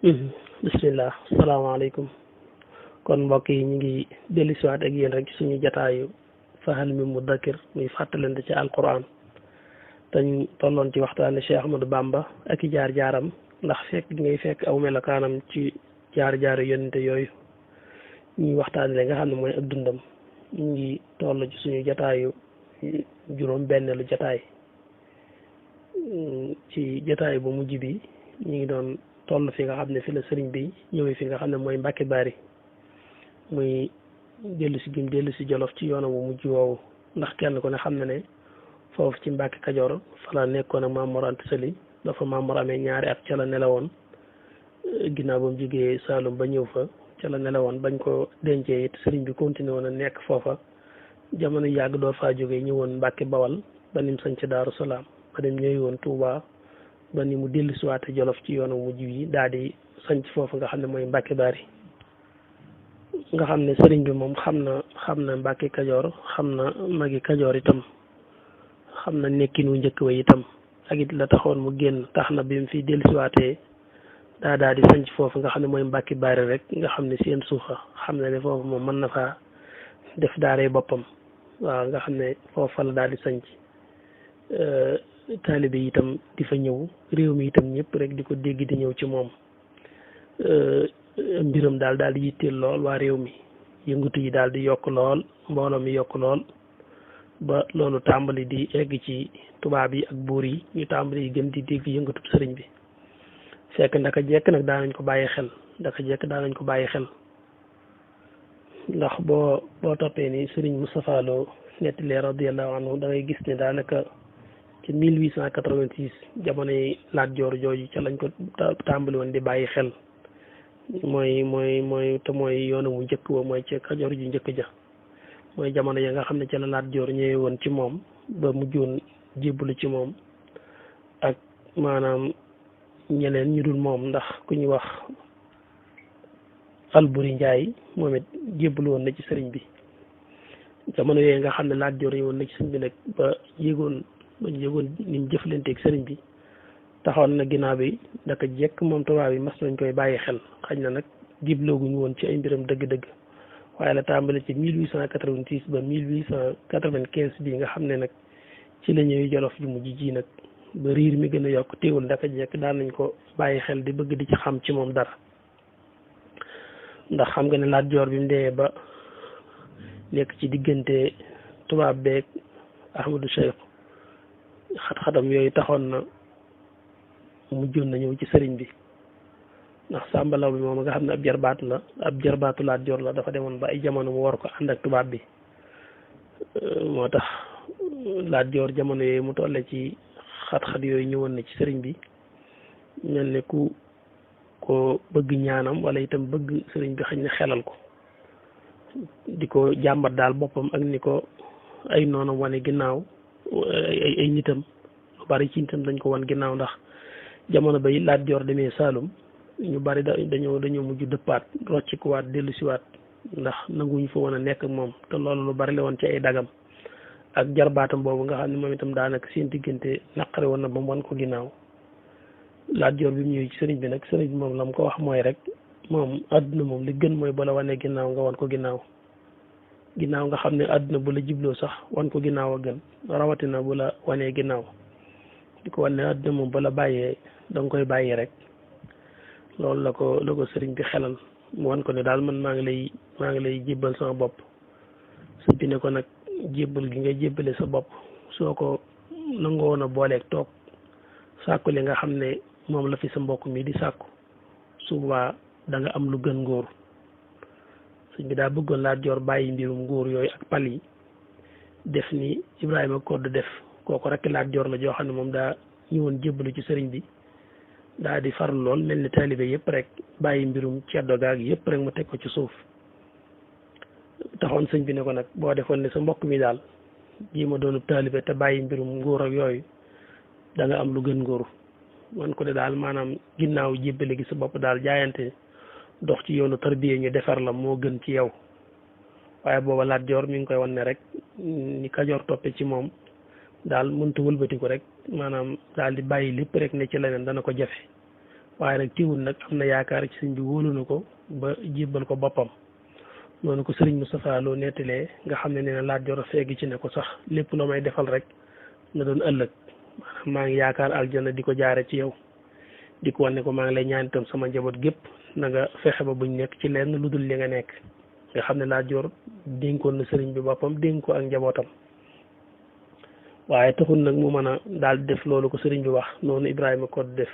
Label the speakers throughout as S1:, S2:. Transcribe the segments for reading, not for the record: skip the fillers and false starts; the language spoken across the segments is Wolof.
S1: bismillah salaamaaleykum kon mbokk yi ñu ngi dellusiwaat ak yéen rek ci suñu jataayu fahal mi mudakkir muy fàttalante ci alquran dañ tolloon ci waxtaane Cheikh Ahmadou Bamba ak i jaar-jaaram ndax fekk ngay fekk aw melokaanam ci jaar-jaaru yonente yooyu ñuy waxtaane la nga xam ne mooy ak dundam ñu ngi toll ci suñu jataayu juróom benneelu jataay ci jataay bu mujj bi ñu ngi doon toll fi nga xam ne fi la sëriñ bi ñëwee fi nga xam ne mooy Mbàkke Bari muy dellu si gim dellu si Jolof ci yoonam bu mujj woowu ndax kenn ku ne xam na ne foofu ci Mbàkke Kajoor fa la nekkoon ak Maam Mor Anta Sali dafa Maam Mor amee ñaari at ca la nelawoon ginnaaw ba mu jógee Saalum ba ñëw fa ca la nelawoon bañ ko dencee it sëriñ bi continué woon a nekk foofa jamono yàgg door faa jógee ñëwoon Mbàkke Bawal ba nim sañ ci Daaru Salaam ba nim ñëwee woon Touba ba ni mu dellu siwaate Jolof ci yoonu mujj yi daal di sanc foofu nga xam ne mooy Mbàkke Bari nga xam ne sëriñ bi moom xam na Mbàkke Kajoor xam na magi Kajoor itam xam na nekkin wu njëkk wa itam ak it la taxoon mu génn tax na bi mu fi dellu siwaatee daal di sanc foofu nga xam ne mooy Mbàkke Bari rek nga xam ne seen suufa xam na ne foofu moom mën na faa def daaree boppam waaw nga xam ne foofa la daal di sanc taalibe yi itam di fa ñëw réew mi itam ñëpp rek di ko dégg di ñëw ci moom mbiram daal di yitteel lool waa réew mi yëngatu yi daal di yokk lool mbooloo mi yokk lool ba loolu tàmbali di egg ci tubaab yi ak buur yi ñu tàmbali yi gën di dégg yëngatu sëriñ bi fekk ndaka jekk nag daanañ ko bàyyi xel ndax boo toppee ni sëriñ Moustapha Lo nettalee radiyallahu anhu da ngay gis ne daanaka ci 1886 jamonoy Laat Joor jooju ca lañ ko tàmbali woon di bàyyi xel mooy yoonu mu njëkk wa mooy ca Kajoor ju njëkk ja mooy jamono ya nga xam ne ca la Laat Joor ñëwee woon ci moom ba mujjoon jébbalu ci moom ak maanaam ñeneen ñu dul moom ndax ku ñu wax Alburi Njaay moom it jébbalu woon na ci sëriñ bi jamono yooyu nga xam ne Laat Joor ñëwoon na ci sëriñ bi nag ba yéegoon ni mu jëflanteeg sëriñ bi taxoon na ginnaaw bi daka jekk moom tubaab yi mas nañ koy bàyyi xel xañ na nag jiblooguñu woon ci ay mbiram dëgg-dëgg waaye la tàmbali ci 1886 ba 1895 bii nga xam ne nag ci la ñëwee Jolof ju mujj ji nag ba riir mi gën a yokk teewul daka jekk daan nañ ko bàyyi xel di bëgg di ci xam ci moom dara ndax xam nga ne Laat Joor bi mu dee ba nekk ci diggante tubaab beeg Ahmadou cheikh xat-xatam yooyu taxoon na mujjoon na ñëw ci sëriñ bi ndax sàmbalaw bi moom nga xam ne ab jarbaatu Laat Joor la dafa demoon ba ay jamono mu war ko ànd ak tubaab bi moo tax Laat Joor jamono yooyu mu tolle ci xat-xat yooyu ñëwoon na ci sëriñ bi mel ne ku ko bëgg ñaanam wala itam bëgg sëriñ bi xañ ne xelal ko di ko jàmbat daal boppam ak ni ko ay noonam wane ginnaaw ay nitam lu bari ci nitam dañ ko wan ginnaaw ndax jamono bay Laat Joor demee Saalum ñu bari dañoo mujj dëppaat roccikuwaat dellu siwaat ndax nanguñu fa woon a nekk ak moom te loolu lu bari la woon ci ay dagam ak jarbaatam boobu nga xam ne moom itam daanaka seen diggante naqari woon na ba mu wan ko ginnaaw Laat Joor bi mu ñëwee ci sëriñ bi nag sëriñ bi moom la mu ko wax mooy rek moom àdduna moom li gën mooy bala wanee ginnaaw nga wan ko ginnaaw nga xam ne àdduna bu la jibloo sax wan ko ginnaaw a gën rawatina bu la wanee ginnaaw di ko wan ne àdduna moom bala bàyyee da nga koy bàyyi rek loolu la ko sëriñ bi xelal mu wan ko ne daal man maa ngi lay jébbal sama bopp sëñ bi ne ko nag jébbal gi nga jébbale sa bopp soo ko nangoo woon a booleeg toog sàkku li nga xam ne moom la fi sa mbokk mi di sàkku su boobaa da nga am lu gën ngóor sëñ bi daa bëggoon Laat Joor bàyyi mbirum nguur yooyu ak pal yi def ni Ibrahima Kodd def kooku rek Laat Joor la joo xam ne moom daa ñëwoon jébbalu ci sëriñ bi daa di farlu lool mel ni taalibe yëpp rek bàyyi mbirum ceddo gaag yëpp rek mu teg ko ci suuf taxoon sëñ bi ne ko nag boo defoon ne sa mbokk mi daal jii ma doonu taalibe te bàyyi mbirum nguur ak yooyu da nga am lu gën nguur man ko de daal maanaam ginnaaw jébbale gi sa bopp daal jaayante dox ci yoonu tarbiya ñu defar la moo gën ci yow waaye booba Laat Joor mi ngi koy wan ne rek ni Kajoor toppe ci moom daal mënta wëlbatiku rek maanaam daal di bàyyi lépp rek ne ci leneen dana ko jafe waaye nag tiwul nag am na yaakaar ci sëñ bi wóolu na ko ba jébbal ko boppam noonu ko sëriñ Moustapha Lo nettalee nga xam ne nee na Lat Joor feegi ci ne ko sax lépp loo may defal rek na doon ëllëg maanaam maa ngi yaakaar aljana di ko jaare ci yow di ko wan ne ko maa ngi lay ñaan itam sama njaboot gépp na nga fexe ba buñ nekk ci lenn lu dul li nga nekk nga xam ne Lat Joor dénkoon na sëriñ bi boppam dénk ko ak njabootam waaye taxul nag mu mën a daal def loolu ko sëriñ bi wax noonu Ibrahima Codé def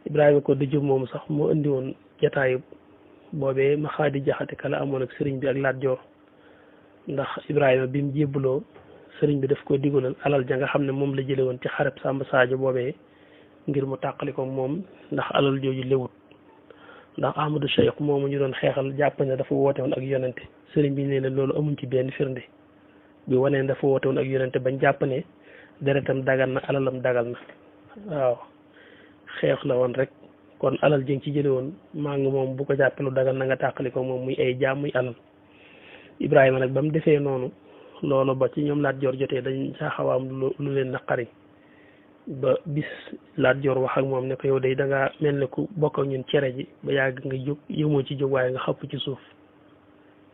S1: Ibrahima Codé Diop moomu sax moo indi woon jataayu boobee ma xaadi jaxate kala amoon ak sëriñ bi ak Lat Joor ndax Ibrahima bi mu jébbaloo sëriñ bi daf ko digalal alal ja nga xam ne moom la jële woon ci xareb Samba Sadio boobee ngir mu tàqali ko moom ndax alal jooju lewut ndax Ahmadou Cheikh moomu ñu doon xeexal jàpp ne dafa woote woon ak yonente sëriñ bi nee na loolu amuñ ci benn firnde bi wane ne dafa woote woon ak yonente bañ jàpp ne deretam dagal na alalam dagal na waaw xeex la woon rek kon alal jëng ci jële woon maa ngi moom bu ko jàppee lu dagal na nga tàqali ko moom muy ay jaam muy alal Ibrahima nag ba mu defee noonu loolu ba ci ñoom Lat Joor jotee dañ saa xawaam lu leen naqari ba bis Lat Joor wax ak moom ne ko yow day da ngaa mel ne ku bokk ak ñun cere ji ba yàgg nga jóg yëmoo ci jóg waaye nga xapp ci suuf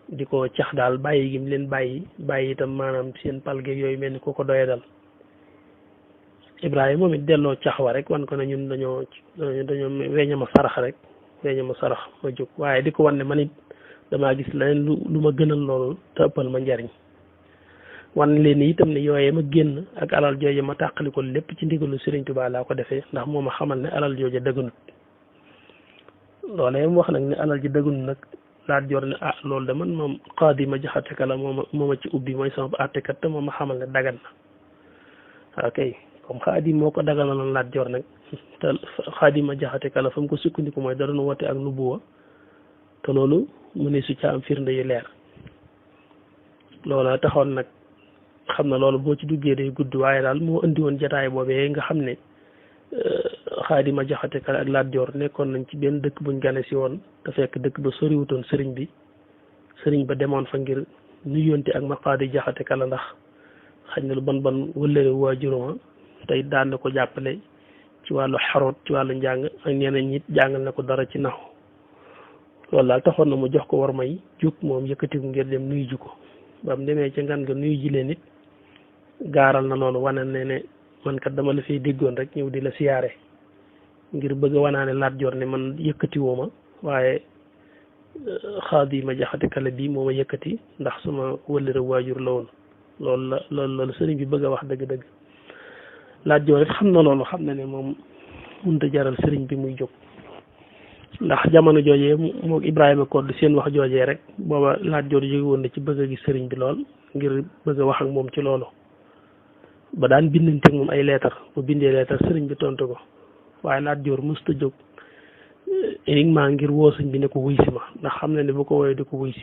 S1: di ko cax daal bàyyi gi mu leen bàyyi itam maanaam seen palge yooyu mel ni ku ko doye dal Ibrahima moom it delloo cax wa rek wan ko ne ñun dañoo weña ma sarax rek weña ma sarax ma jóg waaye di ko wan ne man it damaa gis leneen lu ma gënal loolu te ëppal ma njariñ wan leen itam ne yooyee ma génn ak alal jooje ma tàqali ko lépp ci ndigalu Sëriñ Tuubaa laa ko defee ndax moo ma xamal ne alal jooje dëgganut loolee mu wax nag ne alal ji dëgganut nag Lat Joor ne ah loolu de man moom xaadi ma jaxate ka la moo ma ci ubbi mooy sama àttekat te moom ma xamal ne dagan na ok comme xaadi moo ko daganaloon Lat Joor nag te xaadi ma jaxate ka la fa mu ko sukkandiku mooy da doon woote ak nubuwa te loolu mu ne su ca am firnde yu leer loola taxoon nag xam na loolu boo ci duggee day gudd waaye daal moo indi woon jataay boobee nga xam ne xaadima jaxate kala ak Lat Joor nekkoon nañ ci benn dëkk buñ gane si woon te fekk dëkk ba soriwutoon sëriñ ba demoon fa ngir nuyonte ak ma xaadi jaxate kala ndax xañ na lu ban wëllëre waajuroma tey daan na ko jàppale ci wàllu xaroot ci wàllu njàng ak ñeneen ñit jàngal na ko dara ci naxu loolu daal taxoon na mu jox ko war may jóg moom yëkkatiku ngir dem nuyu ji ko ba mu demee ca ngan nga nuyu ji leen it gaaral na loolu wane ne man kat dama la fiy déggoon rek ñëw di la siyaare ngir bëgg a wanaane Lat Joor ne man yëkkatiwoo ma waaye xaadi ma jaxate kala bii moo ma yëkkati ndax sama wëllëre waajur la woon loolu sëriñ bi bëgg a wax dëgg-dëgg Lat Joor it xam na loolu xam na ne moom mënut a jaral sëriñ bi muy jóg ndax jamono joojee moo Ibrahima Codé seen wax joojee rek booba Lat Joor jóge woon na ci bëgg a gis sëriñ bi lool ngir bëgg a wax ak moom ci loolu ba daan bindanteeg moom ay leetar bu bindee leetar sëriñ bi tontu ko waaye Lat Joor mosut a jóg uniquement ngir woo sëñ bi ne ko wuy si ma ndax xam na ne bu ko woowee di ko wuy si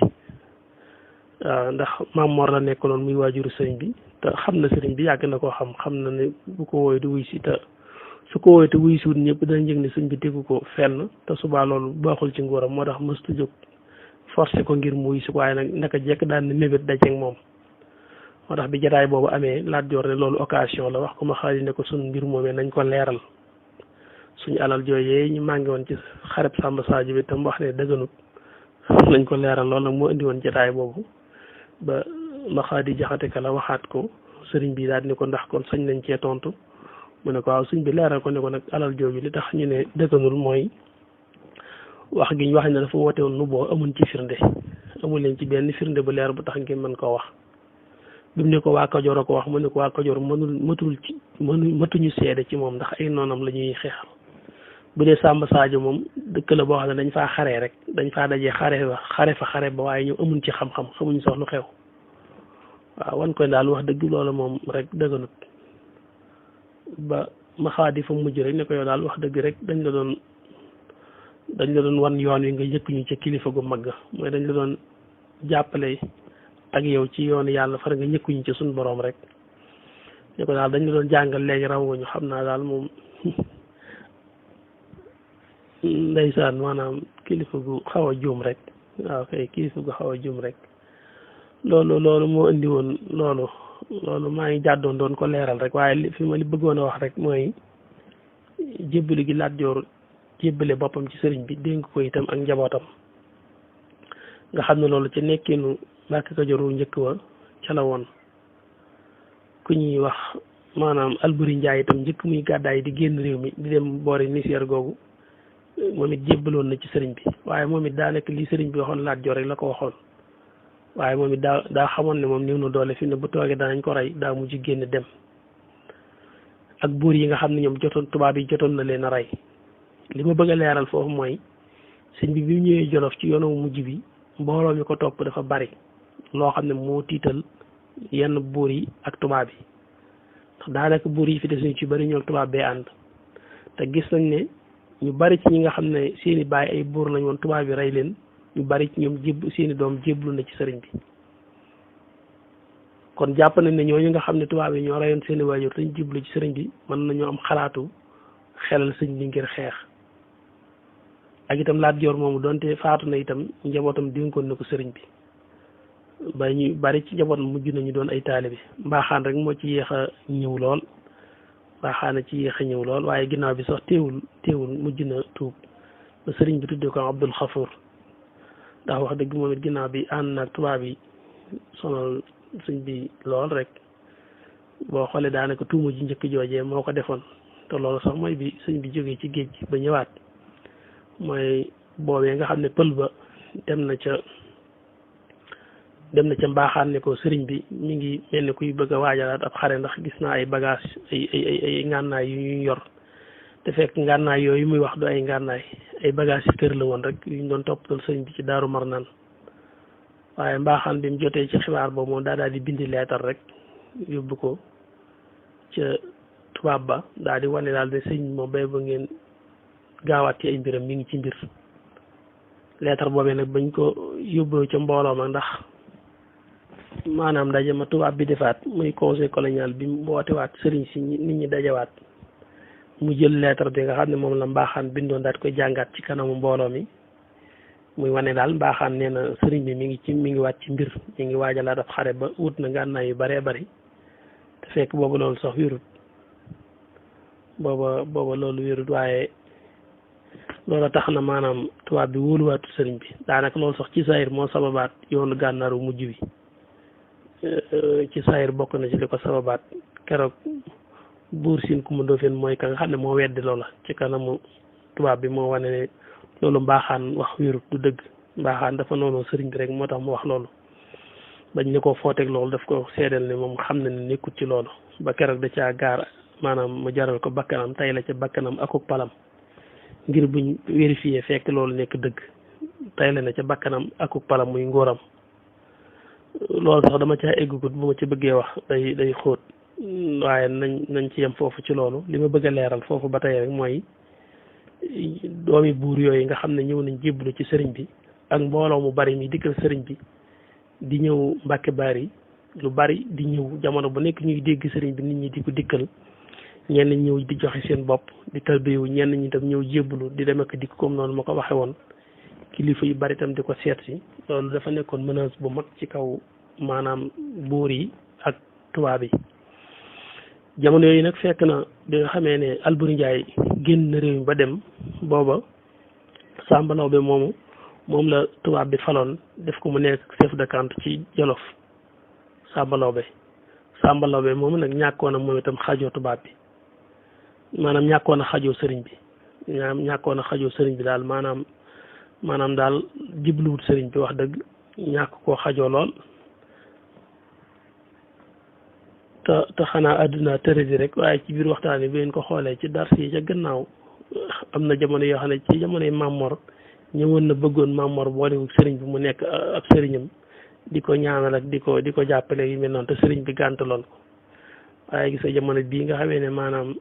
S1: waaw ndax Maam Mor la nekk noonu muy waajuru sëriñ bi te xam na sëriñ bi yàgg na koo xam na ne bu ko woowee di wuy si te su ko woowee te wuy si wut ñëpp dañ yëg ne sëñ bi tegu ko fenn te subaa loolu baaxul ci nguuram moo tax mosut a jóg forcé ko ngir mu wuy si waaye nag naka jekk daan na mébét dajeeg moom. moo tax bi jataay boobu amee Lat Joor ne loolu occasion la wax ko ma xaali ne ko suñ mbir moomee nañ ko leeral suñu alal jooyee ñu màngi woon ci xareb Samba Sadio bi tam wax ne dëgganut nañ ko leeral loolu nag moo indi woon jataay boobu ba ma xaadi jaxate ka la waxaat ko sëriñ bi daal ni ko ndax kon sañ nañ cee tontu mu ne ko waaw sëriñ bi leeral ko ne ko nag alal jooju li tax ñu ne dëgganul mooy wax gi ñu wax ne dafa woote woon nu boo amuñ ci firnde amul leen ci benn firnde bu leer bu tax ngeen mën koo wax bi mu ne ko waa Kajoor a ko wax mu ne ko waa Kajoor matuñu seede ci moom ndax ay noonam la ñuy xeexal bu dee Samba Sadio moom dëkk la boo xam ne dañ faa xaree rek dañ faa dajee xare ba waaye ñu amuñ ci xam-xam xamuñ sax lu xew waaw wan koy daal wax dëgg loolu moom rek dëgganut ba ma xaadi fa mujj rek ne ko yow daal wax dëgg rek dañ la doon wan yoon wi nga yëkk ñu ca kilifa gu mag mooy dañ la doon jàppale ak yow ci yoonu yàlla far nga ñëkkuñu ci suñu borom rek ne ko daal dañ la doon jàngal léegi raw nga ñu xam naa daal moom ndeysaan maanaam kilifa gu xaw a juum rek waaw kay kilifa gu xaw a juum rek loolu moo indi woon loolu maa ngi jàddoon doon ko leeral rek waaye fi ma li bëggoon a wax rek mooy jébbalu gi Lat Joor jébbale boppam ci sëriñ bi dénk ko itam ak njabootam nga xam ne loolu ci nekkinu Mbàkke Kajoor wu njëkk wa ca la woon ku ñuy wax maanaam Alburi Njaay itam njëkk muy gàddaay di génn réew mi di dem boori Niseer googu moom it jébbaloon na ci sëriñ bi waaye moom it daa nekk li sëriñ bi waxoon Lat Joor rek la ko waxoon waaye moom it daa xamoon ne moom néew na doole fi ne bu toogee danañ ko rey daa mujj génn dem ak buur yi nga xam ne ñoom tubaab yi jotoon na leen a rey li ma bëgg a leeral foofu mooy sëñ bi mu ñëwee Jolof ci yoonu mujj bi mbooloo mi ko topp dafa bari loo xam ne moo tiital yenn buur yi ak tubaab yi ndax daanaka buur yi fi des ñu ci bari ñoo tubaab bee ànd te gis nañ ne ñu bari ci ñi nga xam ne seeni baay ay buur lañ woon tubaab yi rey leen ñu bari ci ñoom seeni doom jéblu na ci sëriñ bi kon jàpp nañ ne ñooñu nga xam ne tubaab yi ñoo reyoon seeni waajur te ñu jéblu ci sëriñ bi mën nañoo am xalaatu xelal sëñ bi ngir xeex ak itam Lat Joor moomu donte faatu na itam njabootam dénkoon na ko sëriñ bi ba ñu bari ci njabootam mujj nañu doon ay taalibe mbaaxaan rek moo ci yéex a ñëw lool mbaaxaan ci yéex a ñëw lool waaye ginnaaw bi sax teewul mujj na tuub ba sëriñ bi tuddee ko Abdul Xafuur ndax wax dëgg moom it ginnaaw bi ànd naag tubaab yi sonal sëñ bi lool rek boo xoolee daanaka tuuma ji njëkk joojee moo ko defoon te loolu sax mooy bi sëñ bi jógee ci géej gi ba ñëwaat mooy boobee nga xam ne pël ba dem na ca mbaaxaan ne ko sëriñ bi mi ngi mel ni kuy bëgg a waajalaat ab xare ndax gis naa ay bagage ay ngànnaay yu ñuy yor te fekk ngànnaay yooyu muy wax du ay ngànnaay ay bagage yi kër la woon rek yu ñu doon toppatoo sëriñ bi ci Daaru Marnaan waaye mbaaxaan bi mu jotee ci xibaar boobu moom daal di bindi leetar rek yóbbu ko ca tubaab ba daal di wane daal de sëñ moom bay ba ngeen gaawaat ci ay mbiram mi ngi ci mbir leetar boobee nag bañ ko yóbboo ca mbooloo ma ndax maanaam ndaje ma tubaab bi defaat muy conseil colonial bi mu wootewaat sëriñ si nit ñi dajawaat mu jël leetar bi nga xam ne moom la mbaaxaan bindoon daal di koy jàngaat ci kanamu mbooloo mi muy wane daal mbaaxaan nee na sëriñ bi mi ngi waat ci mbir mi ngi waajalaat ab xare ba wut na ngànnaay yu baree bari te fekk boobu loolu sax wérut booba loolu wérut waaye loolu tax na maanaam tubaab bi wóoluwaatu sëriñ bi daanaka loolu sax ci saayir moo sababaat yoonu gànnaaru mujj bi ci saayir bokk na ci li ko sababaat keroog buur Siin Kumba Ndoofeen mooy ka nga xam ne moo weddi loola ci kanamu tubaab bi moo wane ne loolu mbaaxaan wax wérut du dëgg mbaaxaan dafa noonu sëriñ bi rek moo tax mu wax loolu bañ ne ko footeeg loolu daf ko seedeel ne moom xam na ne nekkut ci loolu ba keroog da caa gaar maanaam mu jaral ko bakkanam tay la ca bakkanam akuk palam ngir buñ vérifier fekk loolu nekk dëgg tay la na ca bakkanam akuk palam muy ngóoram loolu sax dama caa eggugut bu ma ci bëggee wax day xóot waaye nañ ci yem foofu ci loolu li ma bëgg a leeral foofu ba tey rek mooy doomi buur yooyu nga xam ne ñëw nañ jébbalu ci sëriñ bi ak mbooloo mu bari mi dikkal sëriñ bi di ñëw Mbàkke Bari lu bari di ñëw jamono bu nekk ñuy dégg sëriñ bi nit ñi di ko dikkal ñenn ñëw di joxe seen bopp di tarbiyu ñenn ñi tam ñëw jébbalu di dem ak dikk comme noonu ma ko waxe woon kilifa yu bari tam di ko seet si loolu dafa nekkoon menace bu mag ci kaw maanaam buur yi ak tubaab yi jamono yooyu nag fekk na bi nga xamee ne Alburi Njaay génn na réew mi ba dem booba Samba Lawbe moom la tubaab bi faloon def ko mu nekk chef de canton ci Jolof Samba Lawbe moomu nag ñàkkoon a moom itam xajoo tubaab bi maanaam ñàkkoon a xajoo sëriñ bi daal maanaam daal jibluwut sëriñ bi wax dëgg ñàkk koo xajoo lool te xanaa àdduna tërëdi rek waaye ci biir waxtaan bi ngeen ko xoolee ci dars yi ca gannaaw am na jamono yoo xam ne ci jamonoy Mamor ñëwoon na bëggoon Mamor boole sëriñ bi mu nekk ab sëriñam di ko ñaanal ak di ko jàppale yu mel noonu te sëriñ bi gàntaloon ko waaye gis nga jamono bii nga xamee ne maanaam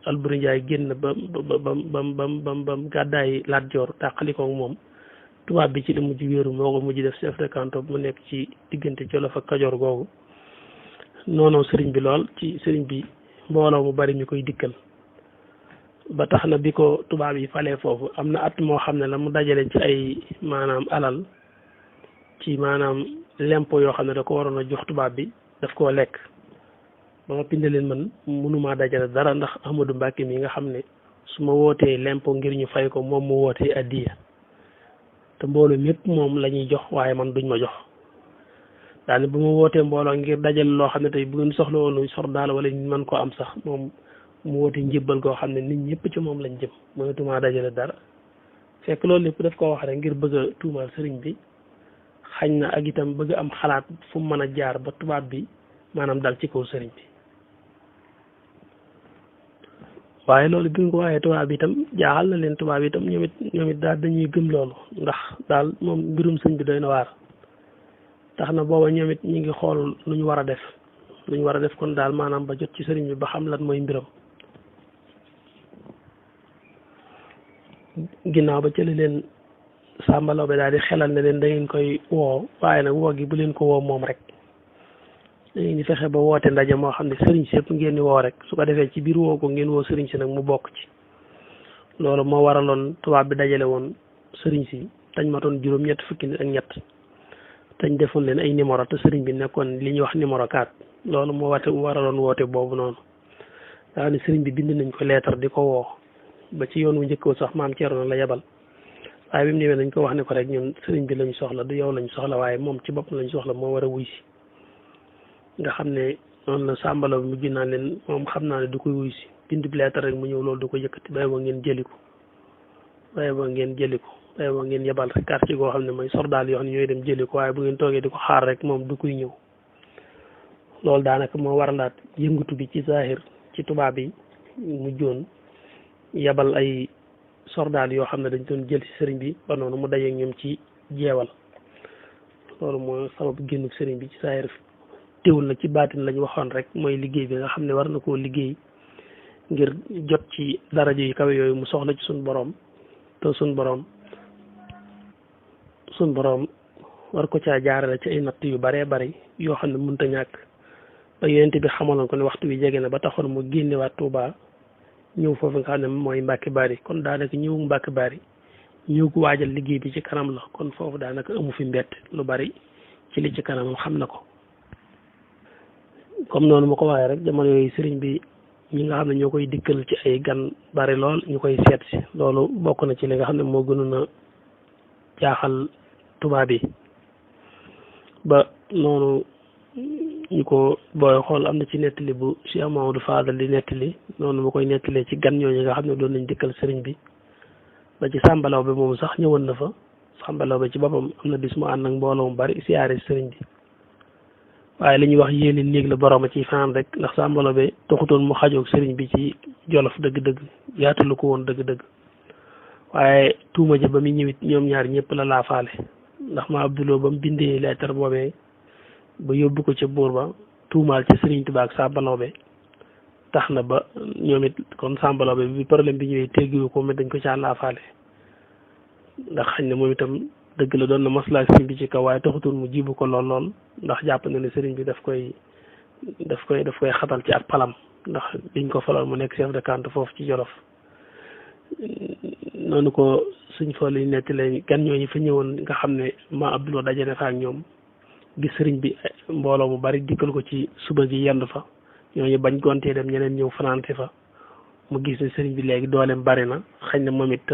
S1: Alburi Njaay génn bam gàddaay Lat Joor tàqalikoog moom tubaab bi ci la mujj wéeru moo ko mujj def chef de canton mu nekk ci diggante Jolof ak Kajoor googu noonu sëriñ bi lool ci sëriñ bi mbooloo mu bari ñu koy dikkal ba tax na bi ko tubaab yi falee foofu am na at moo xam ne la mu dajale ci ay maanaam alal ci maanaam lempo yoo xam ne da ko waroon a jox tubaab bi daf koo lekk ba ma pinde leen man mënumaa dajale dara ndax Ahmadou Mbàkke mi nga xam ne su ma wootee lempo ngir ñu fay ko moom mu wootee addiya te mbooloo mépp moom la ñuy jox waaye man duñ ma jox daane bu ma wootee mbooloo ngir dajal loo xam ne tey bu ngeen soxla woon sor daal wala ñu mën koo am sax moom mu wootee njëbbal koo xam ne nit ñëpp ci moom lañ jëm mënatumaa dajale dara fekk loolu lépp daf ko wax rek ngir bëgg a tuumaal sëriñ bi xañ na ak itam bëgg am xalaat fu mu mën a jaar ba tubaab bi maanaam dal ci kaw sëriñ bi waaye loolu bi nga ko waxee tubaab bi itam jaaxal na leen tubaab bi itam ñoom it daal dañuy gëm loolu ndax daal moom mbirum sëñ bi doy na waar tax na booba ñoom it ñu ngi xool lu ñu war a def kon daal maanaam ba jot ci sëriñ bi ba xam lan mooy mbiram ginnaaw ba cëli leen sàmbaloo bi daal di xelal ne leen da ngeen koy woo waaye nag woo gi bu leen ko woo moom rek da ngeen di fexe ba woote ndaje moo xam ne sëriñ si yëpp ngeen di woo rek su ko defee ci biir woo ko ngeen woo sëriñ si nag mu bokk ci loolu moo waraloon tubaab bi dajale woon sëriñ si tañ matoon juróom-ñett fukki nit ak ñett tañ defoon leen ay numéro te sëriñ bi nekkoon li ñuy wax numéro 4 loolu moo waraloon woote boobu noonu daa ne sëriñ bi bind nañ ko leetar di ko woo ba ci yoon wu njëkkoo sax maam Thierno la yebal waaye bi mu ñëwee dañ ko wax ne ko rek ñun sëriñ bi lañ soxla du yow lañ soxla waaye moom ci bopp lañ soxla moo war a wuy si nga xam ne noonu la sàmbalo bi mujj naa leen moom xam naa ne du koy wuy si bind bi leetar rek mu ñëw loolu du ko yëkkati bay boo ngeen jëli ko bay boo ngeen yebal rek quartier goo xam ne mooy sordaal yoo xam ne ñooy dem jëli ko waaye bu ngeen toogee di ko xaar rek moom du koy ñëw loolu daanaka moo waralaat yëngatu bi ci zahir ci tubaab yi mujjoon yebal ay sordaal yoo xam ne dañ doon jël ci sëriñ bi ba noonu mu dajeeg ñoom ci jeewal loolu moo sabab génnu sëriñ bi ci zahir teewul nag ci baatin lañ waxoon rek mooy liggéey bi nga xam ne war na koo liggéey ngir jot ci daraja yu kawe yooyu mu soxla ci suñ boroom te suñ boroom war ko caa jaarale ci ay natt yu baree bari yoo xam ne mënut a ñàkk ba yonent bi xamaloon ko ne waxtu wi jege na ba taxoon mu génnewaat Tuubaa ñëw foofu nga xam ne mooy Mbàkke Bari kon daanaka ñëw Mbàkke Bari ñëw ko waajal liggéey bi ci kanam la kon foofu daanaka amu fi mbett lu bari ci li ci kanam xam na ko comme noonu ma ko waxee rek jamono yooyu sëriñ bi ñi nga xam ne ñoo koy dikkal ci ay gan bari lool ñu koy seet si loolu bokk na ci li nga xam ne moo gënoon a jaaxal tubaab yi ba noonu ñu ko booy xool am na ci nettali bu Cheikh Ahmadou Fadal di nettali noonu ma koy nettalee ci gan ñooñu nga xam ne doon nañ dikkal sëriñ bi ba ci sàmbalaw bi moom sax ñëwoon na fa sàmbalaw bi ci boppam am na bis mu ànd ak mbooloo mu bari siyaare sëriñ bi waaye li ñuy wax yéene néeg la borom a ci fanaan rek ndax sàmbalaw bi taxutoon mu xajoog sëriñ bi ci jolof dëgg-dëgg yaatalu ko woon dëgg-dëgg waaye tuuma ja ba muy ñëwit ñoom ñaar ñëpp la laafaale ndax ma Abdoulou ba mu bindee lettre boobee ba yóbbu ko ca buur ba tuumaal ci sëriñ Tuubaa ak sàmbalaw bi tax na ba ñoom it kon sàmbalaw bi problème bi ñëwee teggiwu ko mais dañ ko caa laafaale ndax xañ ne moom itam dëgg la doon na maslaa sëriñ bi ci kaw waaye taxutul mu jibu ko lool ndax jàpp na ne sëriñ bi daf koy xatal ci ak palam ndax biñ ko faloon mu nekk chef de canton foofu ci Jolof noonu ko suñ fa lañ nettali gan ñooñu fa ñëwoon nga xam ne ma Abdoulou dajane fa ak ñoom gis sëriñ bi mbooloo mu bari dikkal ko ci suba gi yendu fa ñooñu bañ gontee dem ñeneen ñëw fanaante fa mu gis ne sëriñ bi léegi dooleem bari na xañ na moom it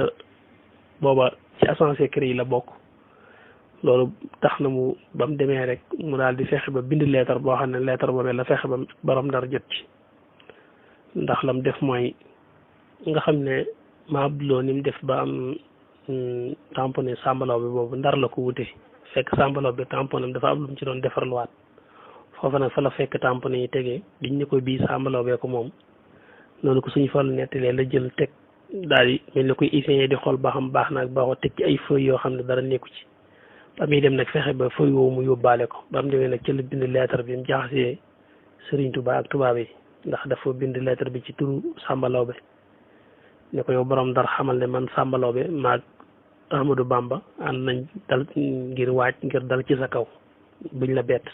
S1: booba ci agent secret yi la bokk loolu tax na mu ba mu demee rek mu daal di fexe ba bind leetar boo xam ne leetar boobee la fexe ba borom Ndar jot ci ndax lam def mooy nga xam ne ma Abdoulou ni mu def ba am tamponné sàmbalaw bi boobu Ndar la ko wute fekk sàmbalaw bi tamponné dafa am lu mu ci doon defarluwaat foofu nag fa la fekk tamponné yi tegee diñ ne ko bii sàmbalaw bee ko moom noonu ko suñu fal nettalee la jël teg daal di mel ni koy essayé di xool ba xam baax na ak baaxoo teg ci ay feuilles yoo xam ne dara nekku ci ba muy dem nag fexe ba feuille woowu mu yóbbaale ko ba mu demee nag ci la bind lettre bi mu jaxasee Sëriñ Tuubaa ak tubaab yi ndax dafa bind lettre bi ci turu sàmbalaw bi ne ko yow borom Ndar xamal ne man sàmbalaw bi maag Ahmadou Bamba ànd nañ dal ngir dal ci sa kaw buñ la bett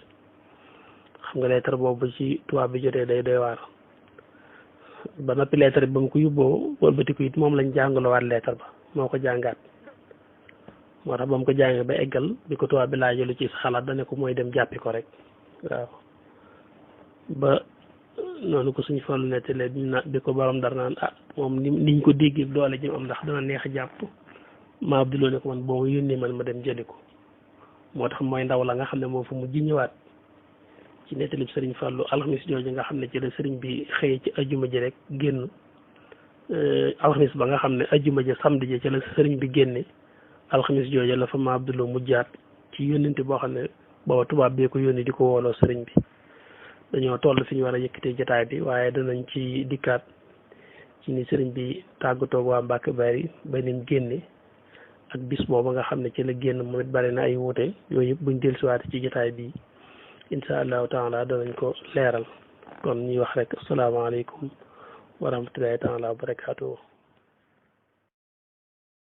S1: xam nga lettre boobu ci tubaab bi jotee day doy waar ba noppi lettre bi ba mu ko yóbboo wëlbatiku it moom lañ jàngalowaat lettre ba moo ko jàngaat moo tax ba mu ko jàngee ba eggal bi ko tubaab bi laajee lu ci sa xalaat dane ko mooy dem jàppi ko rek waaw ba noonu ko suñu Fallu nettalee bi ko borom dara naan moom niñ ko déggee doole ji am ndax dana neex a jàpp ma Abdoulou ne ko man boo ma yónnee man ma dem jëli ko moo tax mooy ndaw la nga xam ne moo fa mujj ñëwaat ci nettalib sëriñ Fallu alxamis jooju nga xam ne ci la sëriñ bi xëyee ci ajuma ji rek génn alxamis ba nga xam ne ajuma ji samedi ji ci la sëriñ bi génne alxamis jooju la fa ma Abdoulou mujjaat ci yónnente boo xam ne booba tubaab bee ko yónni di ko wooloo sëriñ bi dañoo toll fi ñu war a yëkkatee jotaay bi waaye danañ ci dikkaat ci ni sëriñ bi tàggatoo waa Mbàkke Bari ba nim génne ak bis booba nga xam ne ci la génn moom it bari na ay wuute yooyu yëpp buñ dellusiwaate ci jotaay bi insha allahu taala danañ ko leeral kon ñuy wax rek asalaamaaleykum wa rahmatullahi taala wa barakaatuhu